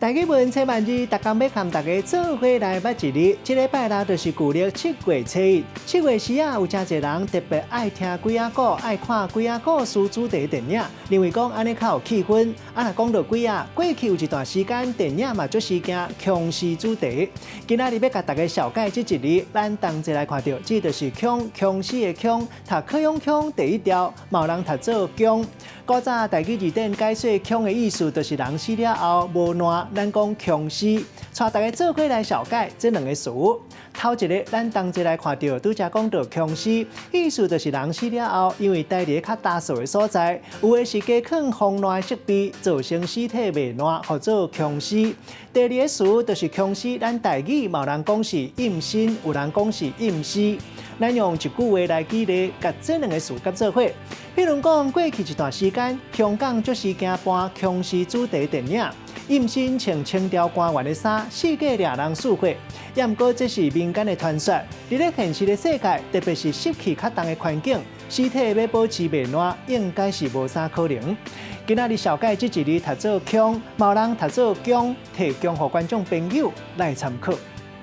台語文千萬字，逐工欲共大家做伙來捌一字。這禮拜六就是舊曆七月初一。七月時啊，有誠濟人特別愛聽鬼仔故，愛看鬼仔故事主題電影，認為講按呢較有氣氛。啊，若講到鬼仔，過去有一段時間電影嘛足時興殭屍主題。今仔日欲共大家紹介這一字，咱同齊來看著，這就是殭，殭屍的殭，讀可用腔第一調，嘛有人讀做薑。古早台語字典解說殭的意思，就是人死了後無爛，咱講殭屍。帶大家做伙來紹介這兩個詞。頭一个，咱同齊來看著，拄才講著殭屍，意思就是人死了後，因為待佇較焦燥的所在，有的是加囥防爛的設備，造成屍體袂爛，號做殭屍。第二个詞就是殭屍，咱台語嘛有人講是陰身，有人講是陰屍。咱用一句話來舉例，共這兩个詞結做伙。比如講，過去一段時間，香港足時興播殭屍主題電影，陰身穿清朝官員的衫，四界掠人欶血。也毋過這是民間的傳說。佇咧現實的世界，特別是濕氣較重的環境，屍體欲保持袂爛，應該是無啥可能。今仔日紹介這一字讀做殭，嘛有人讀做薑，提供予觀眾朋友來參考。